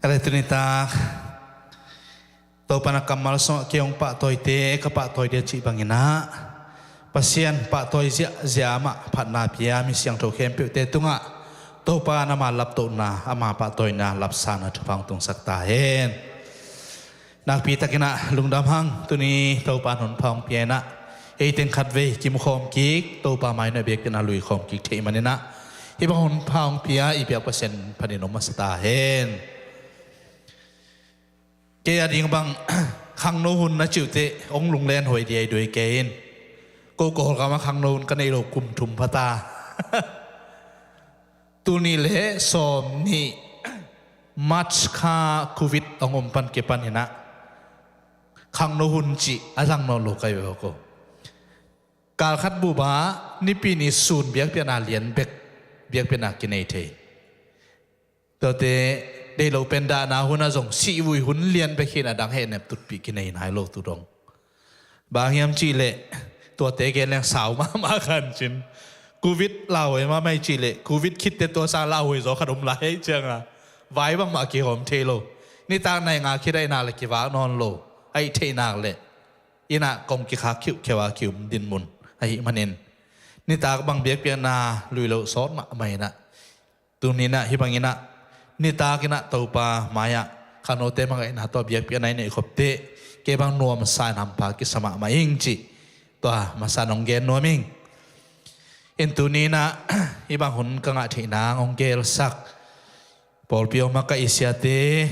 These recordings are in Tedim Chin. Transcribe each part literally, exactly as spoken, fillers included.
A le tuni tak Topa na kammal sungah kei hong pahtawite ka pahtawi dia cih bangin ah Pasian pahtawi ziahziah mah phatna pia mi siangtho khempeuhte tungah Topa na ma laptohna ama pahtawina lapsakna thupha hong tungsak ta hen. Nakpi takin ah lungdam hang, tuni Topa in hun pha hong pia in ah ei teng khatvei kimu khawm kik, Topa mai-ah biakpiakna lui khawm kik theih manin ah hih bang hun pha hong pia i biak Pasian phatin om masa ta hen. Kei a ding bang khangno hun na cih uh teh hong lunglen huai dia i duai kei in. Ko Kawlgam ah khangno hun ka neih loh kum thum pha ta. Tul nih le sawm nih March kha Covid hong om pan kipan in ah khangno hun cih a zang nawn lo ka hi ve ko. Kal khat bup ah Nipi ni sun biakpiakna lian bek biakpiakna kinei thei. Tuate deih loh pen dahna hun ah zong sihvui hun lian bek hi in, a dang hehnep tutpih kinei nai lo tu dong. Bang hiam cih leh tuate gen leng sau mahmah kha in cin. Covid lauhuai mahmah i cih leh Covid khit teh tua sang lauhuai zaw khat om lai ahih ciangin vai bangmah kihawm thei lo. Nitak nai nga khit ah i nak leh kivak nawn lo ahih theih nak leh i nak kong kikhak khiuhkhiau a ki-um dinmun ahih manin nitak bang biakpiakna lui lo sawt mahmah in ah, tuni in ah hih bangin ah nitak in ah Topa mai-ah khangnote mangaihna tawh biakpiakna i neih khop teh kei bang nuamsa in hampha kisa mahmah ing cih tua masa in hong gen nuam ing. In tuni in ah hih bang hun ka ngah theih nang hong gelsak pawlpi hong makaih siate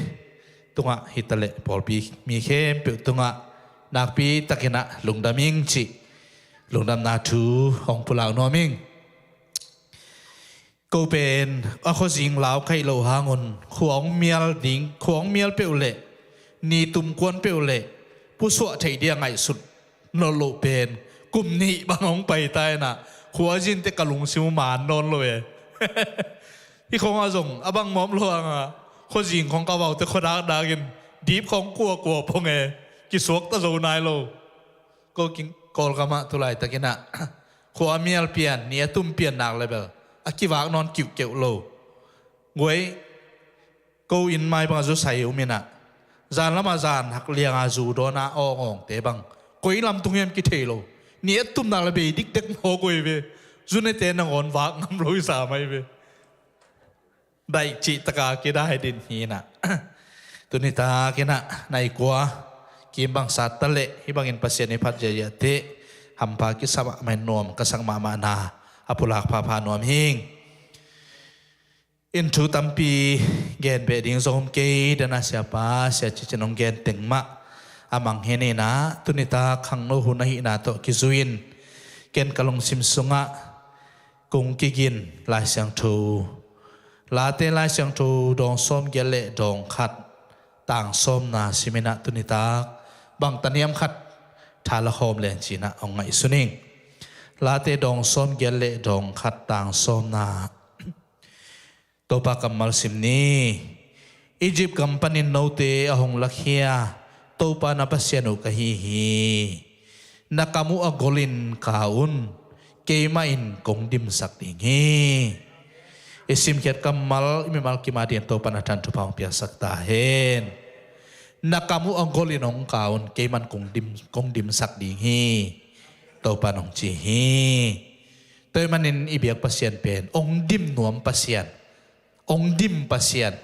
tungah hi ta leh pawlpi mi khempeuh tungah nakpi takin ah lungdam ing cih lungdamna thu hong pulak nuam ing. Ko pen a khuazing lau ka hih loh hangun khua hong mial ding, khua hong mial peuh leh ni tum kuan peuh leh pusuah theih dia ngaihsut nawn loh pen kum nih bang hong pai ta in ah khuazin teh ka lungsim uh man nawn lo e. Hih khong ah zong a bang mawm lo hang ah khuazing khong ka vau teh khua dakdak in dip khong kuakua pong e, kisuak ta zo nai lo. Ko Kawlgam ah tu laitakin ah khua a mial pian, ni a tum pian nak leh bel a kivak nawn kiuhkeuh lo. Guai, ko inn mai bang a zusai um in ah zan lam ah zan hak liang a zu dawn a awngawngte bang koi lam tung hiam kithei lo. Ni a tum nak leh bei dikdek mawk uh hi ve. Zunete nangawn vak ngam lo i sa mai ve. Daih cih tak a kidai din hi in ah tuni takin ah nai kua kim bang sat ta leh hih bangin Pasian i phat ziahziah teh hampha kisa mahmah in nuam ka sak mahmahna a pulak phapha nuam hing. In thu tampi gen beh ding zong om kei, dan a siapa Sia Cin Cin hong gen teng mah a mang hi in ah tuni tak khangno hun ahihna tawh kizui in ken ka lungsim sungah kong kigin Lai Siangtho, Late Lai Siangtho dawng sawm giat le dawng khat tang sawmna sim in ah tuni tak bang taniam khat tha la khawm leng ci in ah hong ngaihsun ing. Late dawng sawm giat le dawng khat tang sawmna. Topa kammal sim ni. Egypt gam panin note a hong lakhia Topa na Pasian uh ka hi hi. Na kam uh a golin ka un, keimah in kong dimsak ding hi. I simkhiat kammal i mimal kim a dingin Topa na than thupha hong piaksak ta hen. Na kam uh a golin hong ka un, keimah in kong dim, kong dimsak ding hi. Topa in hong ci hi. Tua ahih manin i biak Pasian pen hong dim nuam Pasian, hong dim Pasian,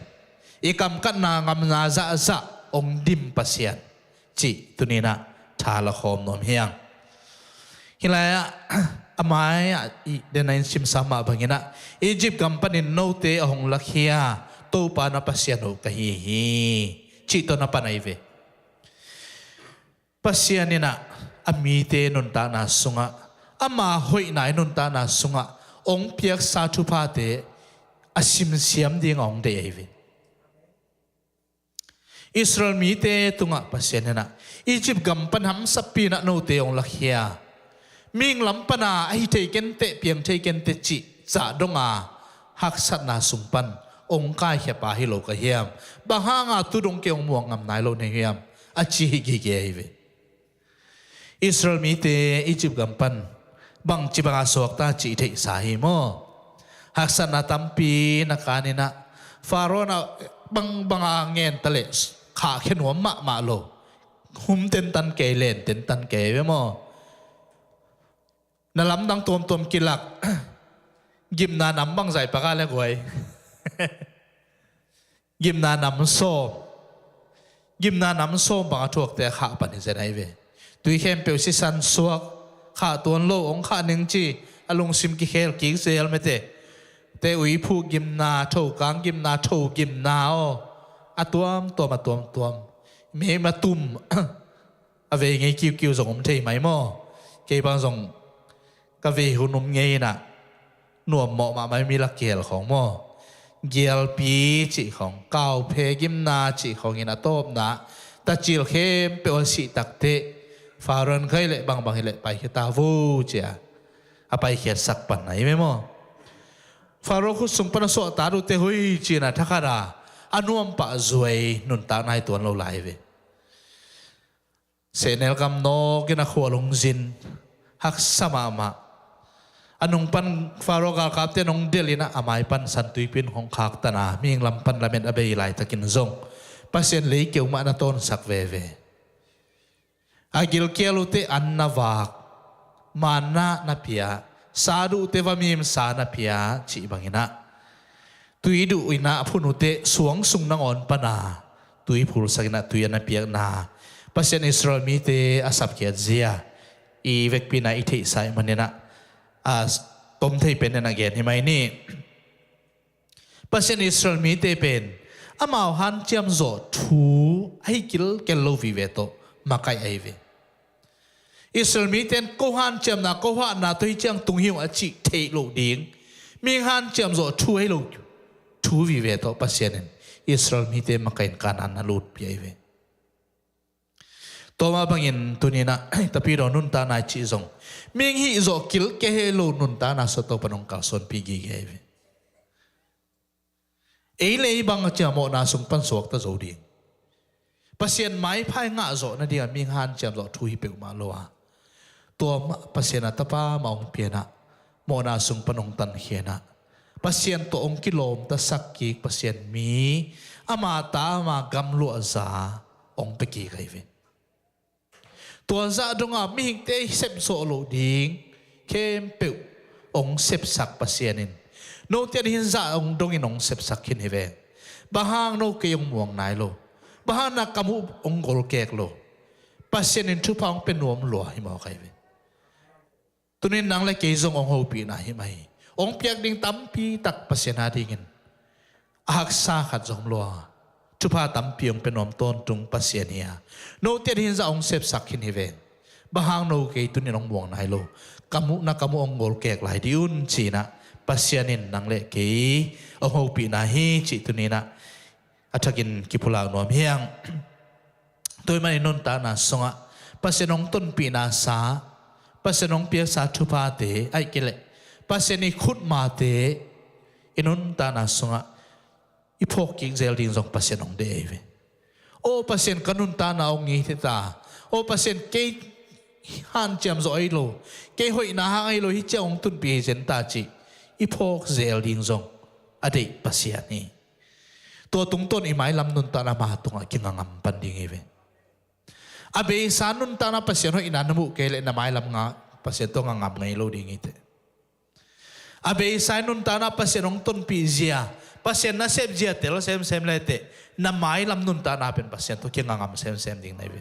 i kamkatna ngamna zahzah hong dim Pasian cih tuni in ah tha la khawm nuam hi ing. Hih lai-ah a mai-ah i dena in simsa mah bangin ah Egypt gam panin note a hong lakhia Topa na Pasian uh ka hi hi cih tawh na pan ahi ve. Pasian in ah a mite nuntakna sungah, ama hoihna i nuntakna sungah hong piaksa thuphate a simsiam ding a hong deih ahi ve. Israel mite tungah Pasian in ah Egypt gam pan hamsatpi in ah note hong lakhia, mihing lam pana a hi thei kenteh, piang thei kenteh cih cah dong a haksatna sung pan hong kaikhia pa hi lo ka hiam? Bang hanga tu dong kei hong muang ngam nai lo na hiam? A ci hi gige ahi ve. Israel mite Egypt gam pan bangci banga suakta cih i theihsa hi maw? Haksatna tampi na kan in ah Pharaoh in ah bangbang a ngen ta leh khahkhia nuam mahmah lo. Hum tentan kei, len tentan kei ve maw. Na lamdang tuamtuam kilak. Gimna nam bang zaih pak a le guai. Gimna nam sawm. Gimna nam sawm bang a thuakte a khah pan hi zen ahi ve. Tui khempeuh sisan suak. Khah tuan lo, hong khah ning ci. A lungsim kikhel kik zel mete. Te uiphuk gimna, thokang gimna, tho gimna aw. A tuamtuam, a tuamtuam. Mei ma tum. A vei ngei kiukiu zong om thei mai maw. Kei bang zong ka vei hun um ngei inah nuam mawh mahmah mi lak kihel khawng maw. Gialpi cih khawng, kauphe gimna cih khawng in a tawpna tacil khempeuh a sih takteh Faro in khaih leh bangbang hileh paikhia ta vo cia a paikhiatsak pan ahi ve maw. Faro khut sung pan a suahta duhte hui cina thakhat a a nuampah zuai nuntakna hi tuan lo lai ve. Sehnel kam nawkin a khua lungzin haksa mahmah. A nung pan Faro galkapte nong delh inah a mai pan santuipi in hong khaktan a mihing lam pan lamet a bei laitakin zong Pasian lei keu mah na tawnsak veve. A gilkial uhte an na vak, manna na pia, sa duhte va mimsa na pia cih banginah tui duh inah a phun uhte suang sung nangawn pana tui phulsak inah tui a na piakna Pasian Israel mite a sapkhiat zia i vekpi inah i theihsa ih maninah a tom thei pen inah gen hi mai ni. Pasian Israel mite pen amau hanciam zawh thu ahi kilkel lo vive tawh makaih ahi ve. Israel mite in ko hanciamna ko hahna tawh hi ciang tung hi ung a cih theih loh ding, mihing hanciam zawh thu ahi lo thu vive tawh Pasian in Israel mite makaih in Kanaan na lutpih ahi ve. Tua mah bangin tuninah tapidaw nuntakna i cih zong mihing hih zawh kilkel hi lo nuntakna sawt Topa nong kalsuanpih gige ahi ve. Ei le ei bang a ciah mawhna sung pan suakta zo ding, Pasian maipha i ngah zawh nadingah mihing hanciam zawh thu hi peuhmah lo a, tua mah Pasian a tapa mah hong pianah mawhna sung pan hong tankhianah Pasian tawh hong kilawmtasak kik Pasian mi, ama ta ama gamluahza hong pia kik ahi ve. Tua zah dongah mihingte i sepzawh loh ding khempeuh hong sepsak Pasian in note a ding hin zah hong dongin hong sepsak khin hi veng. Bang hang no kei hong muang nai lo? Bang hang na kam uh hong golkek lo? Pasian in thupha hong pia nuam lua hi mawk ahi ve. Tunin nang le kei zong hong hopihna hi mah hi. Hong piak ding tampi tak Pasian a dingin a haksa khat zong om lua. Thupha tampi hong pia nuam tawntung Pasian hi a, note a ding hin zah hong sepsak khin hi veng. Bang hang no kei tunin hong muang nai lo? Kam uh, na kam uh hong golkek lai dih un cinah Pasian in nang le kei hong hopihna hi cih tuninah a thakin kipulak nuam hi hang. Tua ahih manin nuntakna sungah Pasian hong tonpihna sa, Pasian hong piaksa thuphate, ahih kei leh Pasian i khutmate i nuntakna sungah i phawk kik zel ding zong Pasian hong deih ahi ve. Aw Pasian, ka nuntakna hong ngiat hi ta. Aw Pasian, kei hanciam zawh ahi lo, kei hoihna hang ahi lo, hih ciang hong tunpih hi zen ta cih i phawk zel ding zong a deih Pasian hi. Tua tungtawn i mailam nuntakna ama tungah kingangam pan ding hi ve. A beisa nuntakna Pasian hoihna na muh kei leh na mailam nga Pasian tawh ngangam ngei lo ding hi teh. A beisa i nuntakna Pasian hong tonpih zia, Pasian nasep zia tel semsem le teh na mailam nuntakna pen Pasian tawh kingangam semsem ding na hi ve.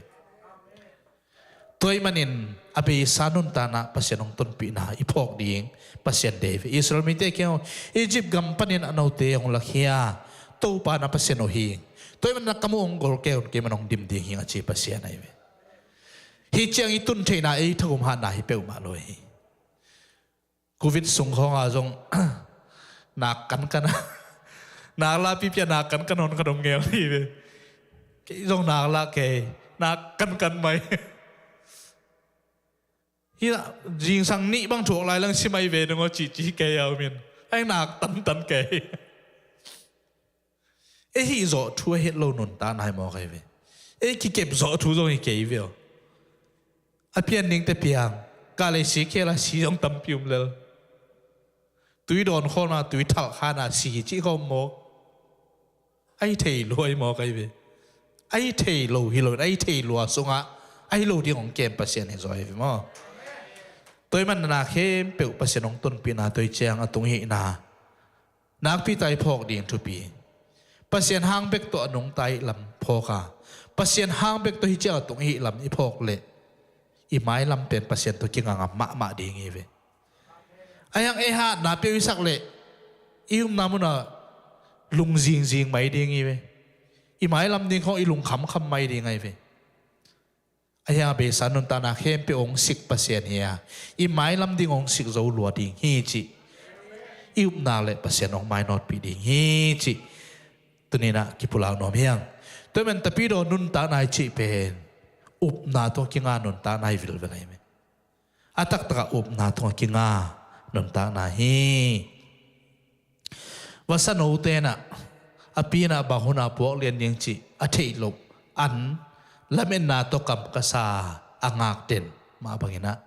Tua ahih manin a beisa nuntakna Pasian hong tonpihna i phawk ding Pasian deih hi ve. Israel mite kiang Egypt gam panin a note hong lakhia Topa na Pasian uh hi. Tua ahih manin na kam uh hong golkek un, kei man hong dim ding hi ing a ci Pasian ahi ve. Hih ciang i tun theihna ei thagum hatna hi peuhmah lo hi. Covid sung khawngah zong nak kankan a, nak la pipia nak kankan hon khat om ngel hi ve. Kei zong nak la kei, nak kankan mai. Hi zingsang nih bang thuak lai lang si mai ve dong aw cihcih kei a om in, ai nak tantan kei. Ei hih zawh thu a het lo nuntakna hi mawk ahi ve. Ei kikep zawh thu zong hi kei ve aw. A pian dingte piang, kah lei si khel a si zong tampi um lel. Tui dawn khawlna, tui thalh khana si hi cih khawm mawk. Ahi thei lua hi maw kai ve. Ahi thei lo hi lo in, ahi thei lua sungah ahi lo ding hong kem Pasian hi zaw hi ve maw. Tua ahih manin na khempeuh Pasian hong tonpihna tua hi ciang a tung ihihna nakpi tak i phawk ding thupi. Pasian hang bek tawh a nungta ihih lam phawk a, Pasian hang bek tawh hi ciang a tung ihih lam i phawk leh i mailam pen Pasian tawh kingangam mahmah ding hi ve. Ahi hang ei hatna peuh i sak leh i upna munah lungzingzing mai ding hi ve. I mailam ding khawng i lungkhamkham mai ding ahi ve. Ahi hang a beisa nuntakna khempeuh hong sik Pasian hi a, i mailam ding hong sik zo lua ding hi cih i upna leh Pasian hong mainawtpih ding hi cih tuni-in ah kipulak nuam hi hang. Tua ahih manin Tapidaw nuntakna i cih pen upna tawh kinga nuntakna hi vilvel ahi ve. A taktakah upna tungah kinga nuntakna hi. Vasanote in ah a pi in ah bang hun a puak lian ding cih a theih loh an lametna tawh kam ka sa a ngak den mah bangin ah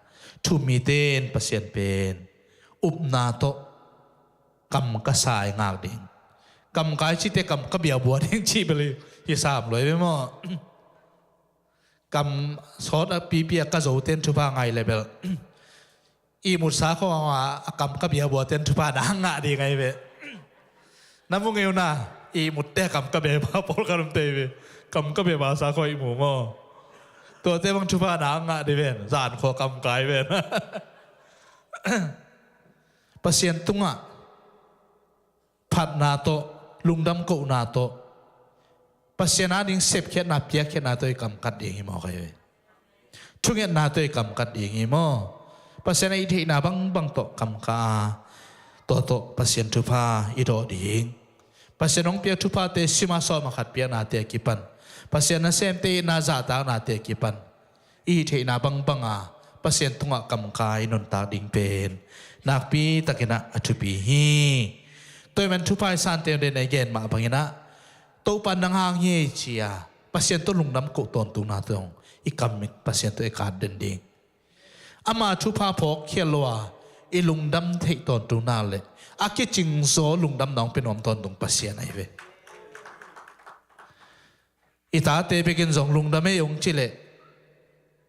thu-um mite in Pasian pen upna tawh kam ka sa i ngak ding. Kam ka i cihte kam ka bia bua ding cih bel hi sam lo hi ve maw. Kam sawt a pipi a ka zote in thupha ngai leh bel ihmut sa khawng a kam ka bia buate in thupha na ngah ding ahi ve. Na mu ngei un ah, ihmutte kam ka bia ba pawl khat om te hi ve. Kam ka bia ba sa khawng ihmu maw. Tuate bang thupha na ngah ding ven, zan khawng kam kai ven. Pasian tungah phatna tawh, lungdam kohna tawh, Pasian ading sepkhiatna piakkhiatna tawh i kamkat ding hi maw kai ve. Thungetna tawh i kamkat ding hi maw. Pasian a i theihna bangbang tawh kamka a, tua tawh Pasian thupha i dawh ding. Pasian hong piak thuphate sima sawma khat piaknate a kipan, Pasian nasemte itna zahtaknate a kipan i theihna bangbanga Pasian tungah kamka i nuntak ding pen nakpi takin ah a thupi hi. Tua ahih manin thupha i sante den a i gen mah bangin ah Topa nang hang hi ei ci-a Pasian tawh lungdam koh tawntungna tawh i kam Pasian tawh i kat den ding. Ama thupha phawkkhiat lo a i lungdam theih tawntungna leh a kicingzaw lungdamna hong pia nuam tawntung Pasian ahi ve. I tate bekin zong lungdam ei hong ci leh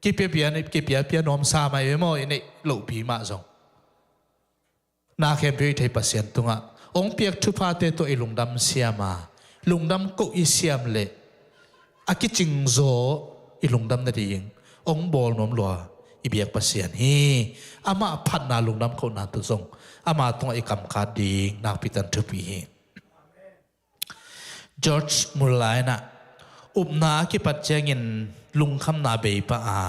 kipiapia, kipiapia nuam sam ahi ve maw, i neih lohpi mah zong. Na khempeuh i thei Pasian tungah hong piak thuphate tawh i lungdam siam a, lungdam koh i siam leh a kicingzaw i lungdam nading hong bawl nuam lua i biak Pasian hi. Amah phatna lungdam kohna tawh zong ama tungah i kamkat ding nakpi takin thupi hi. George Muller in ah upna a kipat ciangin lungkhamna bei pah a,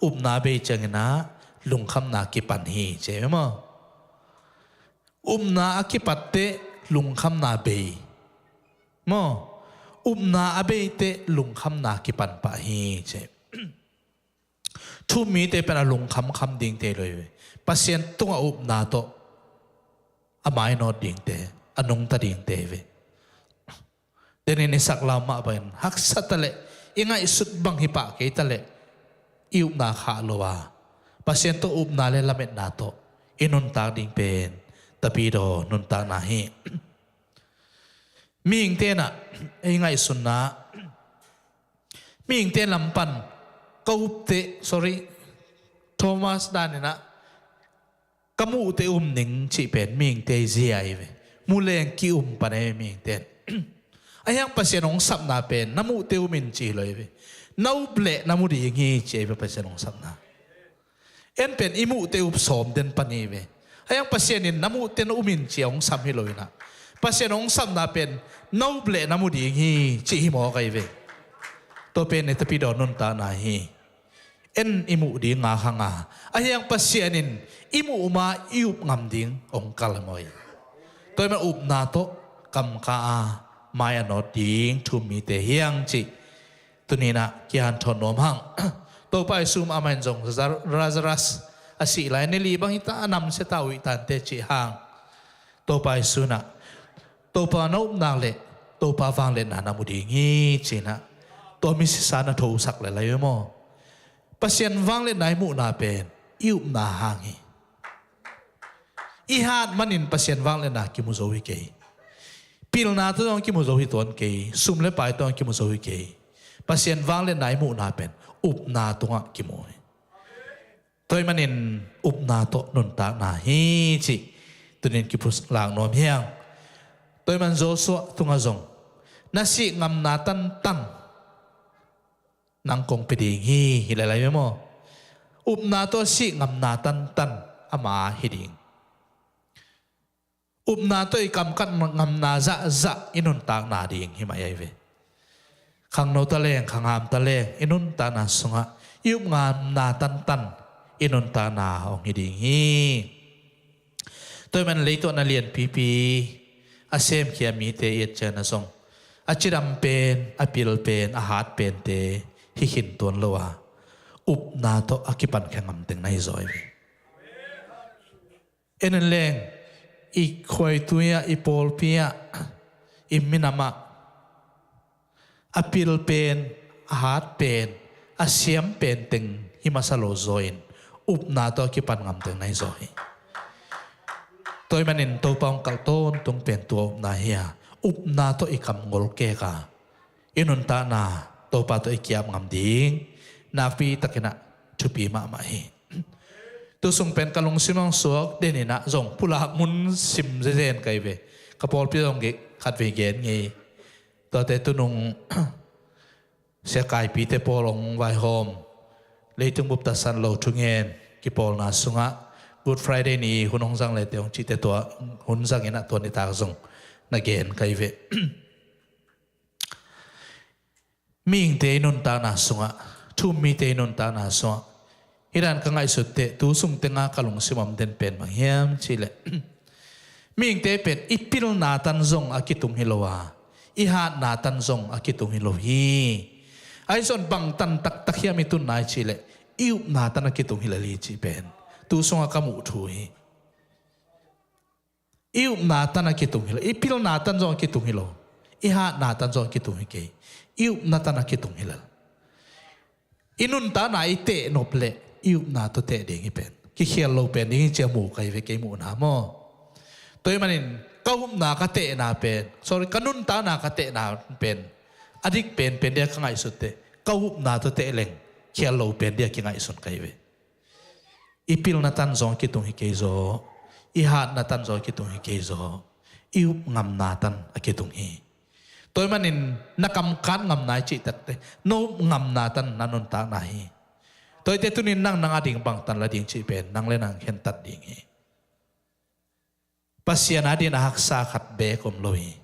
upna a bei ciangin ah lungkhamna kipan hi ci hi maw. Upna a kipat teh lungkhamna bei maw. Upna a bei teh lungkhamna kipan pah hi ci. Thu-um mite pen a lungkhamkham dingte hi lo hi ve. Pasian tungah upna tawh a mainawt dingte, a nungta dingte hi ve. Denin i sak lam mah bangin haksa taleh i ngaihsut bang hi pah kei taleh i upna khah lo a, Pasian tawh upna le lametna tawh i nuntak ding pen Tapidaw nuntakna hi. Mihingte in ah ei ngaihsunna, mihingte lam pan ka upte, sorry, Thomas dan in ah ka muhte um ning cih pen mihingte zia hi ve. Mu leng ki-um pan ei mihingte in. Ahi hang Pasian hong sapna pen na muhte um in ci hi lo hi ve. Na up leh na mu ding hi ci ei ve Pasian hong sapna. En pen i muhte up sawm den pan hi ve. Ahi hang Pasian in na muhte na um in ci a hong sam hi lo in ah, Pasian hong sapna pen na up leh na mu ding hi ci hi maw kai ve. Tua pen i Tapidaw nuntakna hi. En i muh ding ngak hang a, ahi hang Pasian in i muh ma i up ngam ding hong kal maw hi. Tua ahih manin upna tawh kamka a mai a nawt ding thu-um mite hi hang cih tuni-in ah kihanthawn nuam hang. Topa Jesu amah in zong Lazar-, Lazarus a sih lai ni li bang hi ta, a namsia ta uh hi tante cih hang. Topa Jesu in ah Topa na upna leh Topa vangliatna na mu ding hi ci-in ah tua misisa na thosak leh lai uh maw. Pasian vangliatna i muhna pen i upna hang hi. I hat manin Pasian vangliatna kimu zo hi kei. Pilna tawh zong kimu zo hi tuan kei, sum le pai tawh zong kimu zo hi kei. Pasian vangliatna i muhna pen upna tungah kimu hi. Tua ahih manin upna tawh nuntakna hi cih tunin kipulak nuam hi hang. Tua ahih man Joshua tungah zong na sih ngamna tantan nang kong pia ding hi, hi lailai ve maw? Upna tawh sih ngamna tantan ama hi ding. Upna tawh i kamkat ngamna zahzah i nuntakna ding hi mah ahi ve. Khangno taleng, khangham taleng i nuntakna sungah i up ngamna tantan i nuntakna hong hi ding hi. Tua ahih man leitungah na lianpipi a semkhia mite i et ciangin zong a cidam pen, a pil pen, a hat pente hi khin tuan lo a, upna tawh a kipankhia ngamteng na hi zaw hi ve. En en leng, i khuaitui ah, i pawlpi ah, i minam ah a pil pen, a hat pen, a siam pen teng hi masa lo zaw in upna tawh a kipan ngamteng na hi zaw hi. Tua ahih manin Topa hong kalh tawntung pen tua upna hi a, upna tawh i kam ngolkek a, i nuntakna Topa tawh i ki-ap ngam ding nakpi takin ah thupi mahmah hi. Tu sung pen ka lungsim hong suak den in ah zong pulak mun sim zezen ka hi ve. Ka pawlpi zong khat vei gen ngei. Tuate tunung sia kaipite pawl hong vaihawm, leitung bup tatsan lo thungen kipawlna sungah Good Friday ni hun hong zang lete hong cihte tua hun zang in ah tua nitak zong na gen ka hi ve. Mihingte i nuntakna sungah, thu-um mite i nuntakna sungah, hi dan ka ngaihsut teh tu sung tenga ka lungsim om den pen bang hiam cih leh, mihingte pen i pilna tan zong a kitung hi lo a, i hatna tan zong a kitung hi lo hi. Ahi zongin bang tan taktak hiam i tunna i cih leh, i upna tan a kitung hi lel hi cih pen tu sungah ka muh thu hi. I upna tan a kitung hi lel, i pilna tan zong a kitung hi lo, i hatna tan zong a kitung hi kei. I upna tan a kitung hi lel. I nuntakna i teh nop leh i upna tawh teh ding hi pen, kikhial lo pen ding hi ci-a mu ka hi ve, kei muhna maw. Tua ahih manin ka upna ka tehna pen, sorry, ka nuntakna ka tehna pen a dik penpen dia ka ngaihsut teh, ka upna tawh teh leng khial lo pen dia kingaihsun ka hi ve. I pilna tan zong a kitung hi kei zaw, i hatna tan zong a kitung hi kei zaw, i up ngamna tan a kitung hi. Tua ahih manin na kamkat ngamna i cih takteh, na up ngamna tan na nuntakna hi. Tua ahih teh tunin nang, nang ading bangtan la ding cih pen nang le nang khentat ding hi. Pasian adingin a haksa khat beek om lo hi.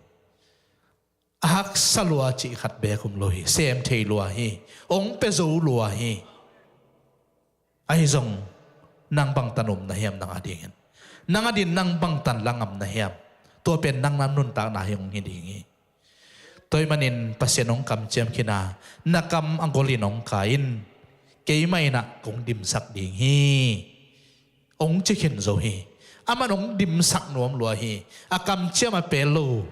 A haksa lua cih khat beek om lo hi. Sem thei lua hi. Hong pia zo lua hi. Ahi zong nang bangtan om na hiam nang adingin? Nang adingin nang bangtan la ngam na hiam? Tua pen nang na nuntakna hi, hong hi ding hi. Tua ahih manin Pasian hong kamciam khin a, na kam a golin hong kai in, keimah in ah kong dimsak ding hi, hong ci khin zo hi. Aman hong dimsak nuam lua hi. A kamciam a pel lo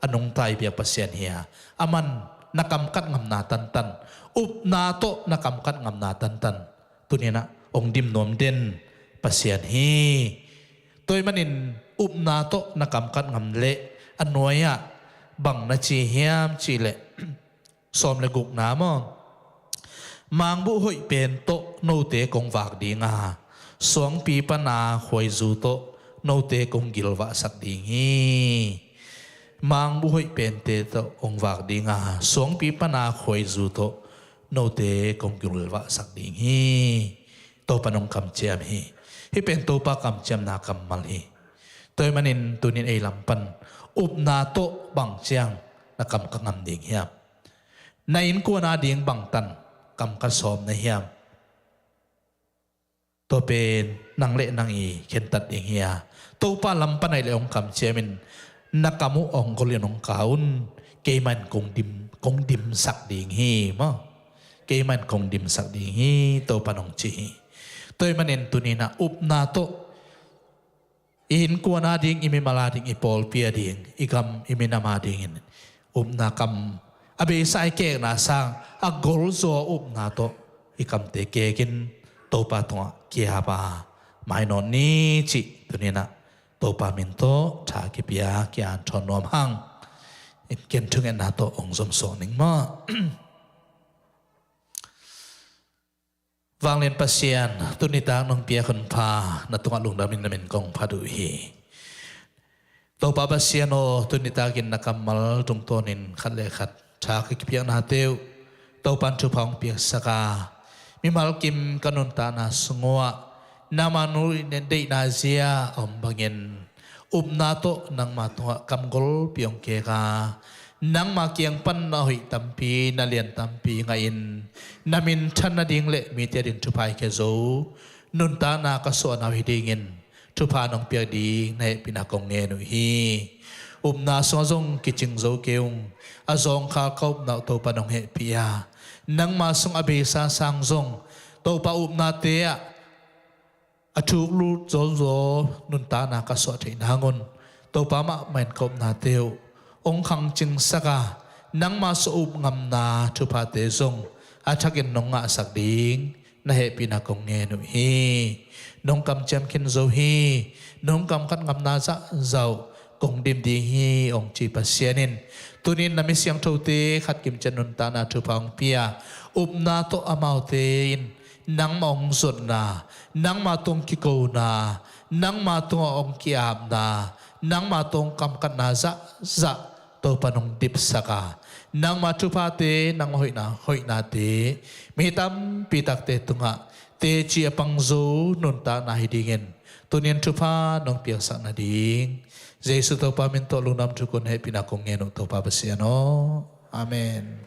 a nungta i biak Pasian hi a, aman na kamkat ngamna tantan, upna tawh na kamkat ngamna tantan tunin ah hong dim nuam den Pasian hi. Tua ahih manin upna tawh na kamkat ngam leh a nuai-ah bang na ci hiam cih leh, sawm le gukna maw, mangbuh hoih pen tawh note kong vak ding a, suangpi pana khuaizu tawh note kong gilvahsak ding hi. Mangbuh hoih pente tawh kong vak ding a, suangpi pana khuaizu tawh note kong gilvahsak ding hi. Topa nong kamciam hi. Hih pen Topa kamciamna kammal hi. Tua ahih manin tunin ei lam pan upna tawh bang ciang na kam ka ngam ding hiam? Na innkuan ading bangtan kam ka sawm na hiam? Tua pen nang le nang i khentat ding hi a, Topa lam pan ahih leh hong kamciam in, na kam uh hong golin hong kai un, keimah in kong dim, kong dimsak ding hi maw. Keimah in kong dimsak ding hi, Topa nong ci hi. Tua ahih manin tunin ah upna tawh i innkuan ading, i mimal ading, i pawlpi ading, i gam, i minam adingin upna kam a beisa i kekna sang a golzaw upna tawh i kamte kekin Topa tungah ki-ap a mai nawn ni cih tunin ah Topa min tawh tha kipia ki-anthawn nuam hang. Ken thungetna tawh hong zomsuak ning maw. Vanglian Pasian, tuni tak nong piak hun pha na tungah lungdam in na min kong phat uh hi. Topa Pasian aw, tuni takin na kammal tungtawnin khat le khat tha ka kipiaknate uh Topan thupha hong piaksak a, mimal kim ka nuntakna sungah nangma nu deihna zia a om bangin upna tawh nangma tungah kamgolpi hong kek a, nangma kiang pan na hoih tampi, na lian tampi ngahin na minthan nading le mite ading thupha i khia zo nuntakna ka suahna uh hi dingin thupha nong piak ding na hehpihna kong ngen uh hi. Upna sungah zong kicing zo kei ung. A zawngkhal ka upna uh Topa nong hehpih a, nangma sung a beisa sang zong Topa upnate ah a thuk lut zolzol nuntakna ka suah theih nangun Topa mahmah in ka upnate uh hong khangcingsak a, nangma sung up ngamna thuphate zong a thakin nong ngahsak ding na hehpihna kong ngen uh hi. Nong kamciam khin zo hi. Nong kamkhat ngamna zahzah uh kong dim ding hi hong ci Pasian in tunin na mi siangthote khat kimciat nuntakna thupha hong pia, upna tawh amaute in nangma hong zotna, nangma tawh hong kikona, nangma tawh hong ki-apna, nangma tawh hong kamkatna zahzah Topa nong dipsak a, nangma thuphate, nangma hoihna, hoihnate mi tampi takte tungah teci a pang zo nuntakna hi dingin tunin thupha nong piaksak nading Jesu Topa min tawh lungdam thukun hehpihna kong ngen uh Topa Pasian aw. Amen.